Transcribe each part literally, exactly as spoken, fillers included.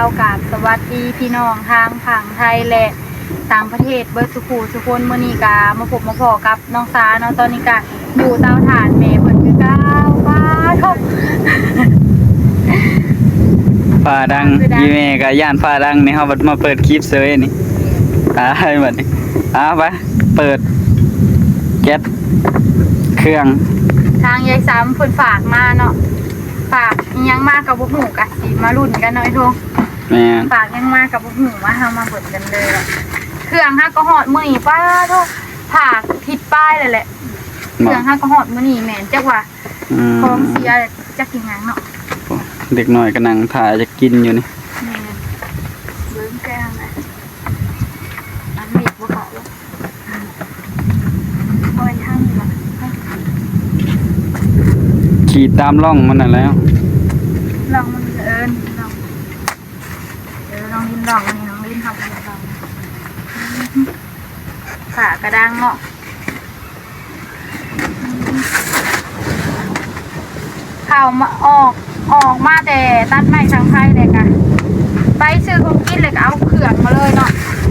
เอากราบสวัสดีพี่น้องทางฝั่งไทยและต่างประเทศเบิดสุขูสุคน มื้อนี้ก็มาพบมาพ้อกับน้องสาเนาะ ตอนนี้ก็อยู่เตาถ่านแม่เพิ่นคือเก่า ป้าดโธ่ ฟ้าดัง คือดัง อีแม่ก็ย่านฟ้าดังนี่ เฮาบัดมาเปิดคลิปเสยนี่ ตายบัดนี้ เอาไป เปิดแก๊สเครื่อง ทางยายสามเพิ่นฝากมาเนาะ ฝากอิหยังมาก็บ่ฮู้ ก็สิมาลุ้นกันเนาะไอ้โธ่ แม่น ฝากหยังมาก็บ่ฮู้ มาเฮามาเบิ่งกันเลย เครื่องเฮาก็ฮอดมื้อนี้ ป้าดโธ่ ฝากทิศปลายเลยแหละ เครื่องเฮาก็ฮอดมื้อนี้ แม่นจักว่า อืม ของเสียจักอีหยังเนาะ เด็กน้อยก็นั่งถ่าจะกินอยู่นี่ แม่น เบิ่งแกงนะ อันนี้บ่เข้า ปล่อยทางนี้ล่ะ ขี่ตามร่องมันนั่นแหล้ว ร่องมัน เอิ้นร่อง เออ น้องลินร่อง นี่น้องลินทำอะไรร่อง ฝากระดังเนาะ เข้ามาออก ออกมาแต่ตัดไม้ทางไทยเลยกะ ไปซื้อของกินเลยกะเอาเครื่องมาเลยเนาะ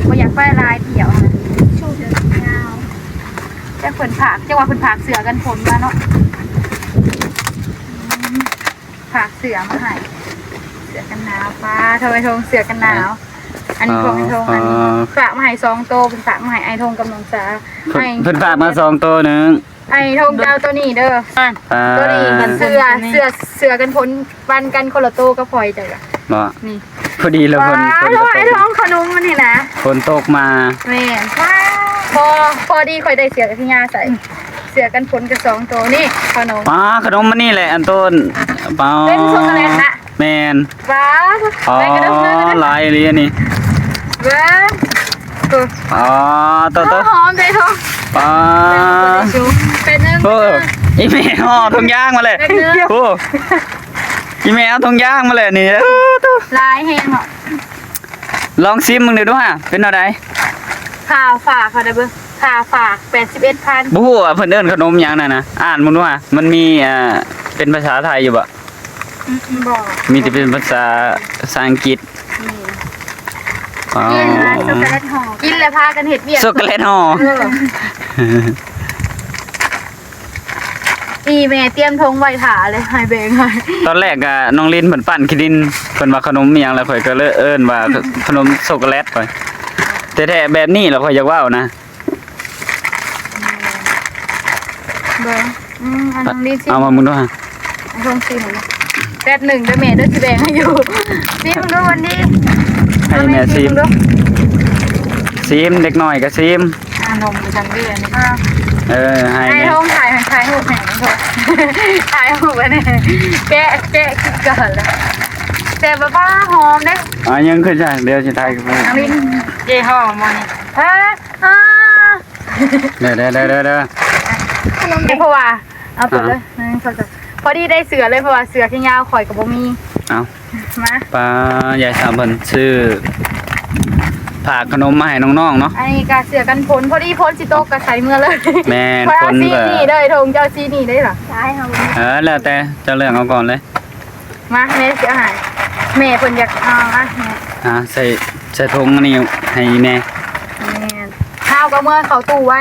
บ่อยากไปหลายเที่ยวนะ ช่วงเดือนเก้า แต่เพิ่นฝาก จักว่าเพิ่นฝากเสื้อกันฝนมาเนาะ ฝากเสื้อมาให้ เสื้อกันหนาว ป้าดโธ่ ไอ้โธ่ เสื้อกันหนาว อันนี้ของไอ้โธ่ อันนี้ อ๋อ ฝากมาให้สองโต เพิ่นฝากมาให้ไอ้โธ่กับน้องสา เพิ่น ให้ เพิ่นฝากมาสองโตหนึ่ง ไอ้โธ่เจ้าตัวนี้เด้อ อ่า ตัวนี้ เสื้อ เสื้อ เสื้อกันฝน ปันกันคนละโตกับพลอยจ้ะ บ่ นี่ พอดีแล้ว ฝน ว้า ฝน โธ่ ก็ตก ไอ้โธ่ ขนมมันนี่นะ ฝนตกมา แม่น ว้า พอ พอดีข่อยได้เสื้อกับพี่ย่าใส่ เสื้อกันฝนกับสองโต นี่ขนม ป้า ขนมมันนี่แหละ อันต้น ป้า เป็นช็อกโกแลตนะ แม่น ว้า อ๋อ ได้กระดมเลยนะ หลายอีหลีอันนี้ ว้า เออ อ๋อ โตโต หอมเลยโธ่ ป้า เป็นหนึ่ง เออ อีแม่ห่อถุงยางมาเลย เป็นเนื้อ โอ้ อีแม่เอาถุงยางมาเลยนี่ เออ โต ลายแห้งเหรอ ลองซิมมึงดูด้วย เป็นอะไร ค่าฝากเขาได้เบิ่ง ค่าฝากแปดสิบเอ็ดพัน บ่ฮู้ว่าเพิ่นเอิ้นขนมหยังนั่นนะ อ่านมึงดูว่า มันมี เอ่อ เป็นภาษาไทยอยู่บ่ อืม บ่ มีแต่เป็นภาษา ภาษาอังกฤษ อืม อ๋อ กินนะ ช็อกโกแลตห่อ กินแล้วพากันเฮ็ดเวียก ช็อกโกแลตห่อ เออ อีแม่เตรียมถุงไว้ถ่าเลย ให้แบ่งให้ ตอนแรกอะน้องลินเพิ่นปั้นขี้ดิน เพิ่นว่าขนมอิหยัง แล้วข่อยก็เลยเอิ้นว่าขนมช็อกโกแลตไป แต่แท้แบบนี้แล้วข่อยอยากเว้านะ เบิ่ง อืม อันน้องลินซิ เอามามึงดูฮะ อันน้องซิมนะ แป๊บหนึ่งเด้อแม่เด้อ สิแบ่งให้อยู่ ซิมดูวันนี้ ให้แม่ซิม เอาแม่ซิมดู ซิม เด็กน้อยก็ซิม อ่ะ นมอยู่ทางเดือนนี่ อ่ะ เออ ให้ ให้ แม่ โทงถ่าย ถ่ายรูปให้โทง ถ่ายรูปไว้เนี่ย แกะ แกะก่อนเลย แต่บ้าๆ หอมเด้ อ่ะ ยังคือจ้ะ เดี๋ยวสิถ่ายกับแม่ น้องลิน เจหอมบ่นี่ อ่ะ อ่ะ เดี๋ยว เดี๋ยว เดี๋ยว เดี๋ยว ขนมเด็ก เพราะว่า เอาไปเลย อ่า หนึ่ง สอง สาม พอดีได้เสื้อเลย เพราะว่าเสื้อแขนยาวข่อยก็บ่มี เอา มา ป้า ยายสามเพิ่นซื้อ ฝากขนมมาให้น้องๆ เนาะ อันนี้ก็เสื้อกันฝน พอดีฝนสิตกก็ใส่เมือเลย แม่น ข่อยเอา ฝนก็ สีนี้เด้อ โทงเจ้าสีนี้ได้เหรอ ใช่ค่ะ เออ แล้วแต่เจ้าเลือกเอาก่อนเลย มา แม่สิเอาให้ แม่เพิ่นอยากเอา อ่ะ แม่ อ่า ใส่ ใส่ถุงอันนี้ให้แม่ แม่น ข้าวก็เมื่อเข้าตู้ไว้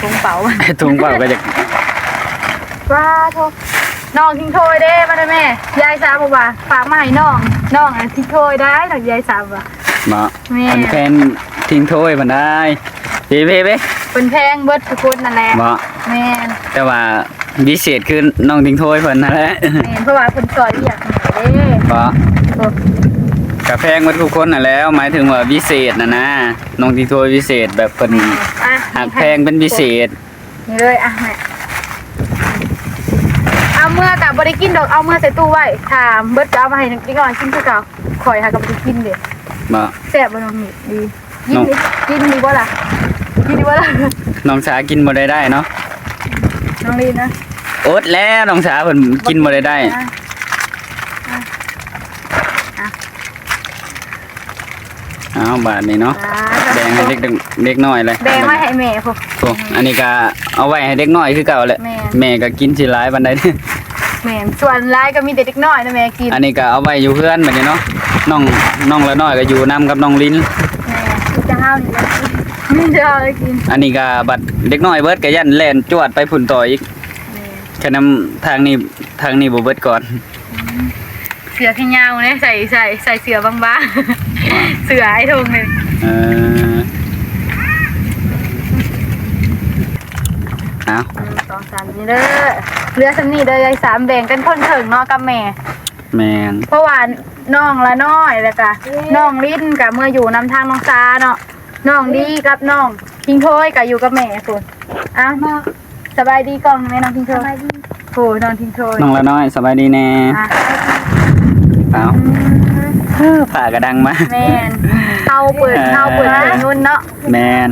ถุงเปล่า ถุงเปล่าก็จะ ว้าโธ่ น้องทิ้งโทยเด้ มาเด้อแม่ ยายสาวบอกว่า ฝากมาให้น้อง น้องอ่ะทิ้งโทยได้ ดอกยายสาวว่า เนาะ แม่น อันแฟนทิ้งโทยเพิ่นได้ เบ้ เบ้ เบ้ เพิ่นแพงเบิดทุกคนนั่นแหละ เนาะ แม่น แต่ว่าพิเศษคือน้องทิ้งโทยเพิ่นนั่นแหละ แม่น เพราะว่าเพิ่นซอยเวียกแม่เด้ เนาะ โอ้ ก็แพงเบิดทุกคนนั่นแหล้ว หมายถึงว่าพิเศษน่ะนะ น้องทิ้งโทยพิเศษแบบเพิ่น อ่ะ หักแพงเป็นพิเศษ นี่เลย อ่ะ แม่ เอาเมื่อกะบ่ได้กินดอก เอาเมื่อใส่ตู้ไว้ ถ้าเบิดก็เอามาให้เด็กน้อยกินคือเก่า ข่อยหากะบ่ได้กินเด้ บ่ แซ่บบ่น้องนี่ ดี กิน น้อง ดิ กินดีบ่ล่ะ กินดีบ่ล่ะ น้องสากินบ่ได้ได้เนาะ น้องลีนนะ อดแล้วน้องสาเพิ่นกินบ่ได้ได้ อ่ะ อ่ะ เอาบาดนี้เนาะ อ่า แบ่งให้เด็ก เด็กน้อยเลย แบ่งไว้ให้แม่พุ้น โอ้ อันนี้ก็เอาไว้ให้เด็กน้อยคือเก่าแหละ แม่ แม่ก็กินสิหลายปานใด แม่น ส่วนหลายก็มีแต่เด็กน้อยนะแม่กิน อันนี้ก็เอาไว้อยู่เฮือนบัดนี้เนาะ น้อง น้องละน้อยก็อยู่นำกับน้องลิน แม่น มีแต่เฮานี่แหละกิน มีแต่เฮาได้กิน อันนี้ก็บัดเด็กน้อยเบิดก็ย่านแล่นจวดไปพุ่นต่ออีก แม่น แค่นำทางนี้ ทางนี้บ่เบิดก่อน เสื้อแขนยาวเนี่ย ใส่ ใส่ ใส่เสื้อบางๆ เสื้อไอ้ทงเลย เออ เอา หนึ่ง สอง สาม นี่เด้อ เหลือส่ำนี้เด้อยายสาม แบ่งกันคนเถิงเนาะกับแม่ แม่น เพราะว่าน้องละน้อยแล้วก็น้องลินก็เมืออยู่นำทางน้องซาเนาะ น้องดีกับน้องคิงโทยก็อยู่กับแม่พุ้น อ่ะ สบายดีกล้องแม่น้องคิงโทย สบายดี โอ้ น้องคิงโทย น้องละน้อย สบายดีแน่ อ่ะ เอา อืม เออ ผ้ากระดังมา แม่น เฮาเปิด เฮาเปิดเครื่องยนต์เนาะ แม่น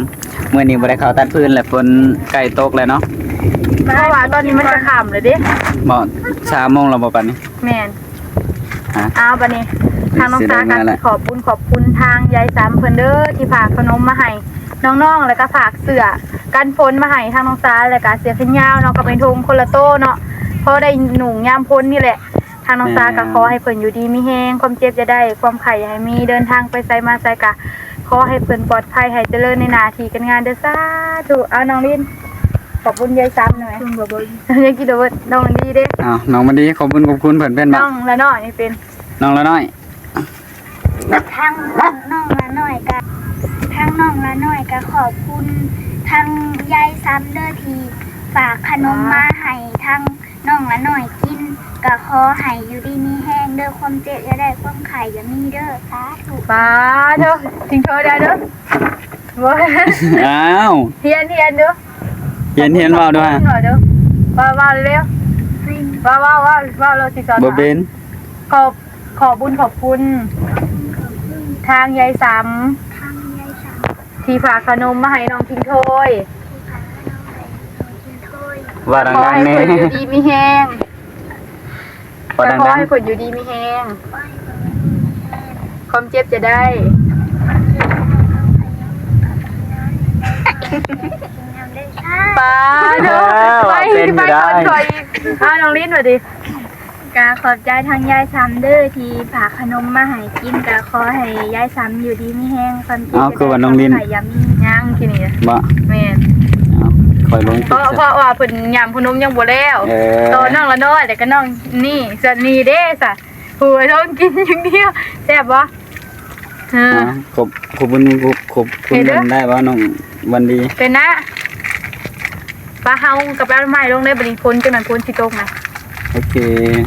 มื้อนี้บ่ได้เข้าตัดฟืนแหละ ฝนใกล้ตกแล้วเนาะ เพราะว่าตอนนี้มันจะค่ำเลยเด้ บ่ สามโมงแล้วบ่ปานนี้ แม่น ฮะ เอาบัดนี้ ทางน้องซาก็ เสียดายมากแหละ ขอบบุญขอบคุณทางยายสามเพิ่นเด้อ ที่ฝากขนมมาให้น้องๆ แล้วก็ฝากเสื้อกันฝนมาให้ทางน้องซา แล้วก็เสื้อแขนยาวเนาะ ก็เป็นทงคนละโตเนาะ พอได้หนุ่งยามฝนนี่แหละ ทางน้องซาก็ แม่น ขอให้เพิ่นอยู่ดีมีแฮง ความเจ็บอย่าได้ ความไข้อย่าให้มี เดินทางไปไสมาไสก็ขอให้เพิ่นปลอดภัย ให้เจริญในหน้าที่การงานเด้อ สาธุ เอาน้องลิน ขอบคุณยายสามหน่อย ขอบคุณ ยังกินเด้อ น้องดีเด้ อ้าว น้องมันดี ขอบคุณ ขอบคุณเพิ่นเป็นบ่ น้องละน้อยนี่เป็น น้องละน้อย ทางน้องละน้อยก็ ทางน้องละน้อยก็ขอบคุณทางยายสามเด้อที่ฝากขนมมาให้ทางน้องละน้อยกิน ก็ขอให้อยู่ดีมีแฮงเด้อ ความเจ็บอย่าได้ ความไข้อย่ามีเด้อ สาธุ สาธุ คิงโทยได้เด้อ บ่ อ้าว เฮียน เฮียนเด้อ เฮียน เฮียนเว้าด้วย เว้าเด้อ เว้า เว้าเร็ว เว้า เว้า เว้า เว้า เราสิสอน บ่เป็น ขอบ ขอบบุญขอบคุณ ทางยายสาม ที่ฝากขนมมาให้น้องคิงโทย ว่าดังๆแน่ ขอให้เพิ่นอยู่ดีมีแฮง ว่าดังๆ ขอให้เพิ่นอยู่ดีมีแฮง ความเจ็บจะได้ ป้าเด้อ อ้าว ไป เป็นอยู่ ไปก่อน ได้ ถอยอีก อ้าว น้องลินมาดิ ก็ขอบใจทางยายสามเด้อที่ฝากขนมมาให้กิน ก็ขอให้ยายสามอยู่ดีมีแฮง ความเจ็บ เอา คือว่าน้องลิน อย่ามียังทีนี้ บ่ แม่น เอา คอยลง เพราะ เพราะว่าเพิ่นยามขนมยังบ่แล้ว เออ ตอนน้องละน้อย แล้วก็น้องนี่ ส่วนนี้เด้ซะ หัวท้องกินอย่างเดียว แซ่บบ่ เออ อ่า ขอบ ขอบคุณ ขอบ ขอบคุณ เห็นเด้อ เพิ่นได้บ่น้องวันดี เป็นนะ ป้าเฮากับป้าไม้ลงได้บัดนี้ ฝนจังนั้น ฝนสิตกนะ โอเค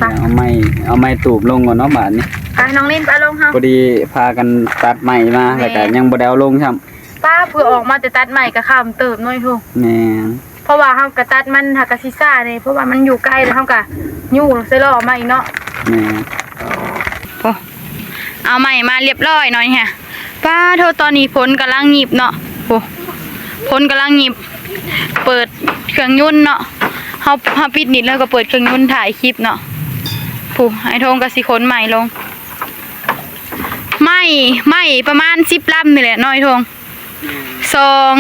ไป เอาไม้ เอาไม้ตูบลงก่อนเนาะบาดนี้ ไปน้องลิน ไปลงเฮา พอดีพากันตัดไม้มา แม่ แล้วก็ยังบ่ได้เอาลงซ้ำ ป้าเพื่อออกมาแต่ตัดไม้ก็ค่ำเติบน้อยโพ แม่น เพราะว่าเฮาก็ตัดมันหากะสิซ่านี่ เพราะว่ามันอยู่ใกล้แล้วเฮาก็ยู้ใส่ล้อมาอีกเนาะ แม่น โอ้ เอาไม้มาเรียบร้อยหน่อยฮะ ป้าโทษ ตอนนี้ฝนกำลังหยิบเนาะ โอ้ ฝนกำลังหยิบ เปิดเครื่องยนต์เนาะ เฮา เฮาปิดนิดแล้วก็เปิดเครื่องยนต์ถ่ายคลิปเนาะ ผู้ไอ้ทงก็สิขนไม้ลง ไม้ ไม้ประมาณสิบลำนี่แหละเนาะไอ้ทง สอง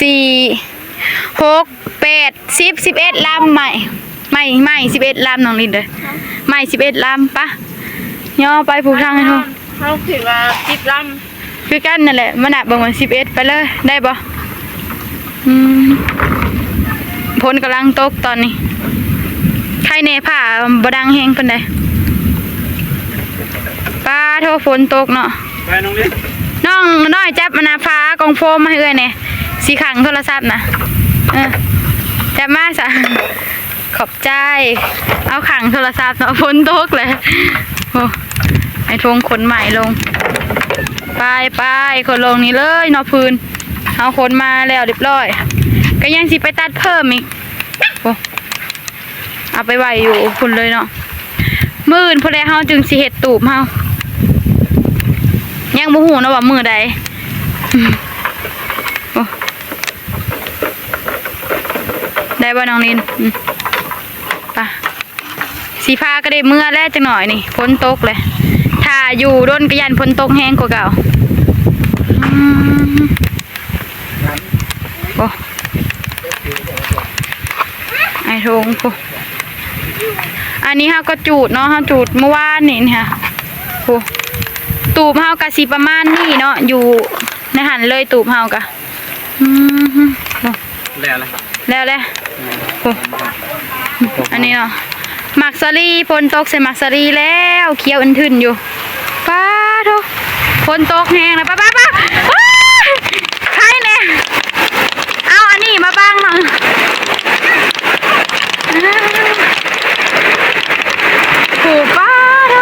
สี่ หก แปด สิบ สิบเอ็ดลำ ไม้ ไม้ ไม้ สิบเอ็ดลำ น้องลินเด้อ ไม้ สิบเอ็ดลำ ปะ ย่อไปผูกทางให้เฮา เฮาคิดว่าสิบลำ คือกันนั่นแหละ มานับเบิ่งว่าสิบเอ็ด ไปเลย ได้บ่ อืม ฝนกำลังตกตอนนี้ ไคแน่ผ้าบ่ดังแฮงปานใด ป้าโทษ ฝนตกเนาะ ไปน้องลิน น้องน้อยจับมันนะ ผ้ากองโฟมมาให้เอื้อยแหน่ สิขังโทรศัพท์นะ เออ จับมาซะ ขอบใจ เอาขังโทรศัพท์เนาะ ฝนตกเลย โอ้ ไอ้ทงขนไม้ลง ไป ไป ขนลงนี่เลยเนาะ พื้น เอาขนมาแล้วเรียบร้อย ก็ยังสิไปตัดเพิ่มอีก โอ้ เอาไปไว้อยู่พุ้นเลยเนาะ มื้ออื่นพุ้นแหละเฮาจึงสิเฮ็ดตูบเฮา ยังบ่ฮู้เนาะว่ามื้อใด อืม โอ้ ได้บ่น้องลิน อืม ไป สิพาก็ได้เมือแล้วจักหน่อยนี่ ฝนตกเลย ถ้าอยู่โดนก็ย่านฝนตกแฮงกว่าเก่า อืม โอ้ ไอ้ทงพุ้น อันนี้เฮาก็จูดเนาะ เฮาจูดเมื่อวานนี่นี่ค่ะ โอ้ ตูบเฮากะสิประมาณนี้เนาะ อยู่ในหั่นเลยตูบเฮากะ อืม แล้วเลย แล้วเลย โอ้ อันนี้เนาะ หมากสาลี ฝนตกใส่หมากสาลีแล้ว เขียวอึนทึนอยู่ ป๊าโธ่ ฝนตกแฮงนะ ป๊า ป๊า ป๊า อ้า ใครเนี่ย เอาอันนี้มาบังหน่อย โอ้ ป๊าโธ่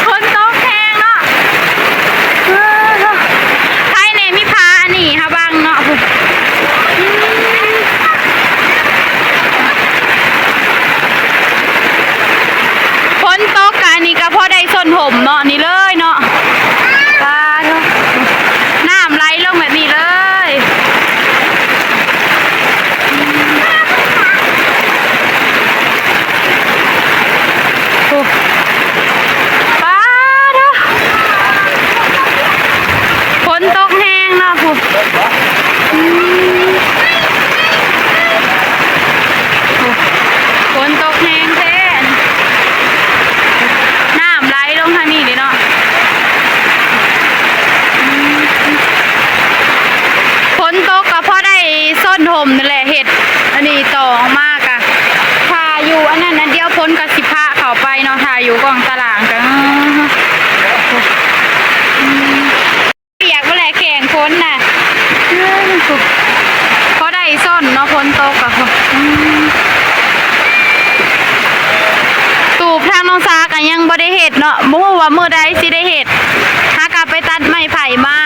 ฝนตกแฮงเนาะ เออ ใครเนี่ยมีผ้าอันนี้ค่ะบังเนาะ อืม ฝนตกกะอันนี้ก็พอได้ส้นห่มเนาะ นี่เลยเนาะ ป๊าโธ่ น้ำไหลลงแบบนี้เลย โอ้ ป๊าโธ่ ฝนตกแฮงเนาะ โอ้ อืม โอ้ ฝนตกแฮงแท้ น้ำไหลลงทางนี้เลยเนาะ อืม ฝนตกก็พอได้ส้นห่มนั่นแหละ เฮ็ดอันนี้ต่อออกมากะ ถ้าอยู่อันนั้นอันเดียวฝนก็สิพาเข้าไปเนาะ ถ้าอยู่กองตารางกะ อืม เปียกบ่แหละแข่งฝนน่ะ อืม พอได้ส้นเนาะ ฝนตกอะ อืม ตูบทางน้องสาก็ยังบ่ได้เฮ็ดเนาะ บ่ฮู้ว่ามื้อใดสิได้เฮ็ด หากะไปตัดไม้ไผ่มา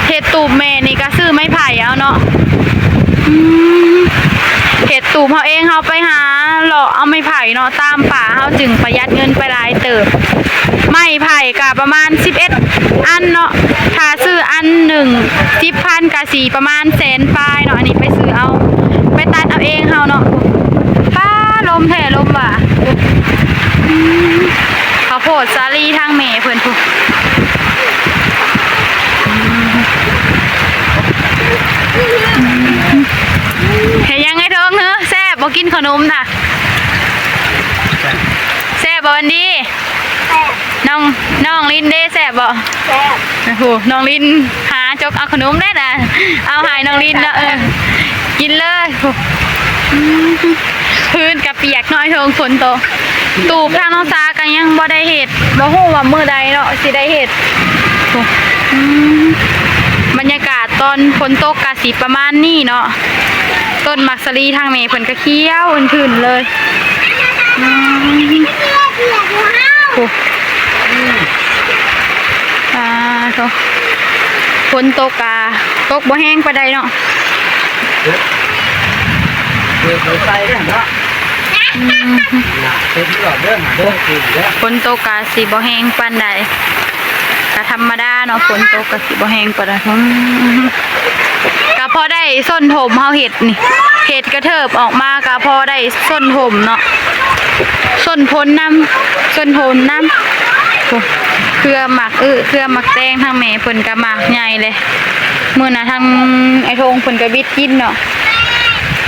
เฮ็ดตูบแม่นี่ก็ซื้อไม้ไผ่เอาเนาะ อืม เฮ็ดตูบเฮาเอง เฮาไปหาเลาะเอาไม้ไผ่เนาะ ตามป่า เฮาจึงประหยัดเงินไปหลายเติบ ไม้ไผ่ก็ประมาณสิบเอ็ดอันเนาะ ถ้าซื้ออันหนึ่งสิบพันก็สิประมาณแสนปลายเนาะ อันนี้ไปซื้อเอา ไปตัดเอาเองเฮาเนาะ ป๊า ลมแท้ลมว่ะ อืม ข้าวโพดสาลีทางแม่เพิ่นพุ้น เฮ็ดหยังไอ้ทองเฮ้อ แซ่บบ่กินขนมน่ะ แซ่บบ่วันดี แซ่บ น้อง น้องลินเด้ แซ่บบ่ แซ่บ โอ้โห น้องลินหาจกเอาขนมได้น่ะ เอาให้น้องลินเนาะ เออ กินเลย อืม พื้นกะเปียกเนาะไอ้ทอง ฝนตก ตูบทางน้องสาก็ยังบ่ได้เฮ็ด บ่ฮู้ว่ามื้อใดเนาะสิได้เฮ็ด อืม บรรยากาศตอนฝนตกกะสิประมาณนี้เนาะ ต้นหมากสาลีทางแม่เพิ่นก็เขียวอึนทึนเลย อืม โอ้ อ่า โธ่ ฝนตกกะ ตกบ่แฮงปานใดเนาะ เปิด เปิดไฟได้เนาะ อืม เต็มที่หลอดเด้อ มาเด้อ กินเด้อ ฝนตกกะสิบ่แฮงปานใด กะธรรมดาเนาะ ฝนตกกะสิบ่แฮงปานใด อืม กะพอได้ส้นโฮมเฮาเฮ็ดนี่ เฮ็ดกระเทิบออกมากะพอได้ส้นโฮมเนาะ ส้นพ้นนำ ส้นโฮมนำ โอ้ เครือหมากอึ เครือหมากแตงทางแม่เพิ่นกะหมากใหญ่เลย มื้อน่ะทางไอ้โทงเพิ่นกะบิดกินเนาะ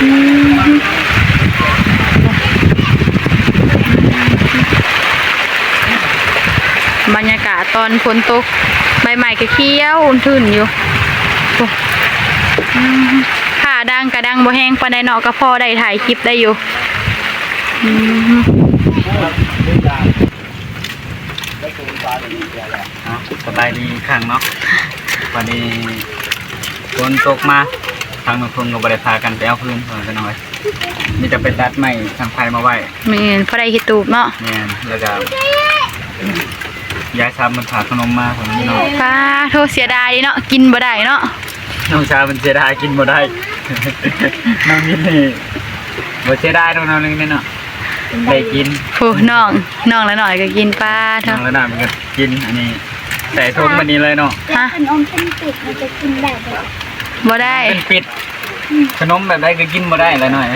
อืม บรรยากาศตอนฝนตก ใบไม้ก็เขียวอุ่นทึ่นอยู่ โอ้ อืม ฟ้าดังกะดังบ่แฮงปานใดเนาะ ก็พอได้ถ่ายคลิปได้อยู่ อืม อ่ะ สบายดีอีกครั้งเนาะ วันนี้ฝนตกมา ทางน้องเพิ่งก็บ่ได้พากันไปเอาฟืน พ่อแม่พี่น้องเอ้ย มีแต่ไปตัดไม้ทางไผมาไว้ แม่น พอได้เฮ็ดตูบเนาะ แม่น แล้วก็ยายซ้ำมันฝากขนมมา พ่อแม่พี่น้อง ป้าโธ่ เสียดายเนาะ กินบ่ได้เนาะ น้องสาวมันเสียดายกินบ่ได้ น้องนิดนี่บ่เสียดายเนาะ น้องนิดนี่เนาะ ได้กิน โอ้ น้อง น้องละน้อยก็กิน ป้าโธ่ น้องละน้อยมันก็กิน อันนี้ ใส่ถุงแบบนี้เลยเนาะ ฮะ ขนมเป็นปิดมันจะกินได้บ่ บ่ได้ เป็นปิด ขนมแบบใดก็กินบ่ได้ละน้อย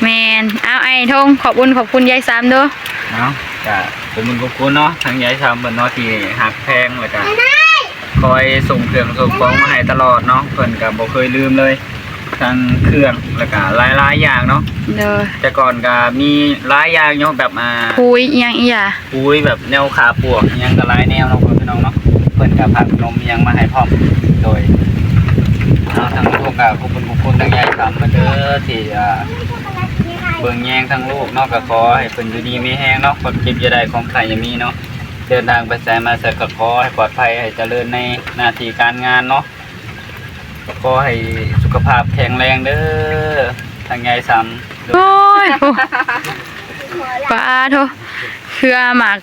แม่น เอาไอ้โทง ขอบคุณ ขอบคุณยายซ้ำเด้อ เนาะ ก็ขอบคุณ ขอบคุณเนาะ ทางยายซ้ำเพิ่นเนาะ ที่ฮักแพง แล้วก็คอยส่งเครื่องส่งของมาให้ตลอดเนาะ เพิ่นก็บ่เคยลืมเลย ทั้งเครื่องแล้วก็หลายๆอย่างเนาะ โดย แต่ก่อนก็มีหลายอย่างอยู่แบบ อ่า ปุ๋ยอิหยังอีหยา ปุ๋ยแบบแนวฆ่าปลวกอิหยังก็หลายแนวเนาะพี่น้องเนาะ เพิ่นก็ผักนมอิหยังมาให้พร้อม โดย เนาะ ทางลูกก็ขอบคุณขอบคุณทางยายสามมาเด้อที่ อ่า เบิ่งแยงทางลูกเนาะ ก็ขอให้เพิ่นอยู่ดีมีแฮงเนาะ ความเจ็บอย่าได้ ความไข้อย่ามีเนาะ เดินทางไปไสมาไสก็ขอให้ปลอดภัย ให้เจริญในหน้าที่การงานเนาะ ขอให้สุขภาพแข็งแรงเด้อ ทางยายสาม โอ้ย โอ้ ปาโท เครือหมาก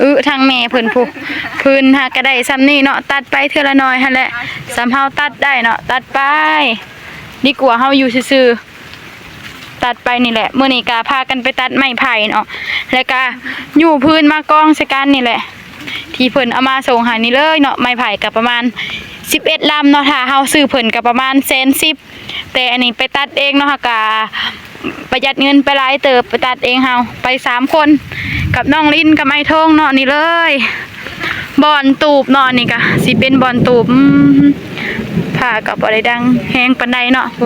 อึ ทางแม่เพิ่นพุ พื้นหากก็ได้ส่ำนี้เนาะ ตัดไปเทื่อละหน่อยหั่นแหละ ส่ำเฮาตัดได้เนาะ ตัดไป ดีกว่าเฮาอยู่ซื่อๆ ตัดไปนี่แหละ มื้อนี้ก็พากันไปตัดไม้ไผ่เนาะ แล้วก็อยู่พื้นมากองใส่กันนี่แหละ ที่เพิ่นเอามาส่งให้นี่เลยเนาะ ไม้ไผ่ก็ประมาณสิบเอ็ดลำเนาะ ถ้าเฮาซื้อเพิ่นก็ประมาณแสนสิบ แต่อันนี้ไปตัดเองเนาะ เฮาก็ประหยัดเงินไปหลายเติบ ไปตัดเองเฮา ไปสามคน กับน้องลินกับไอ้ทงเนาะ นี่เลย บ่อนตูบเนาะ นี่ก็สิเป็นบ่อนตูบ อืม ผ้าก็บ่ได้ดังแฮงปานใดเนาะ พุ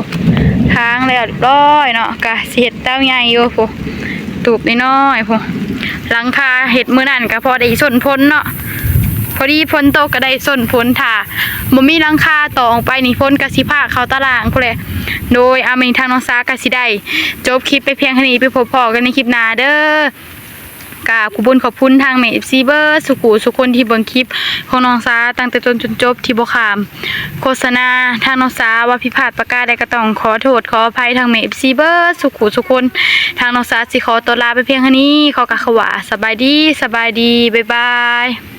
ทางแล้วเรียบร้อยเนาะ ก็สิเฮ็ดเต้าใหญ่อยู่ พุ ตูบน้อยๆ พุ หลังคาเฮ็ดมื้อนั้นก็พอได้ส้นฝนเนาะ พอดีฝนตกก็ได้ส้นฝน ถ้าบ่มีหลังคาต่อออกไปนี่ ฝนก็สิพาเข้าตารางพุ้นแหละ โดย อามีทางน้องสาก็สิได้จบคลิปไปเพียงเท่านี้ ไปพบพ้อกันในคลิปหน้าเด้อ กราบขอบคุณขอบคุณทางแม่ เอฟซี เบิดสุขุสุคนที่เบิ่งคลิปของน้องสาตั้งแต่ต้นจนจบที่บ่ข้ามโฆษณา ทางน้องสาว่าผิดพลาดประการใดก็ต้องขอโทษขออภัยทางแม่ เอฟซี เบิดสุขุสุคน ทางน้องสาสิขอตัวลาไปเพียงเท่านี้ ขอกล่าวคำว่าสบายดี สบายดี บ๊ายบาย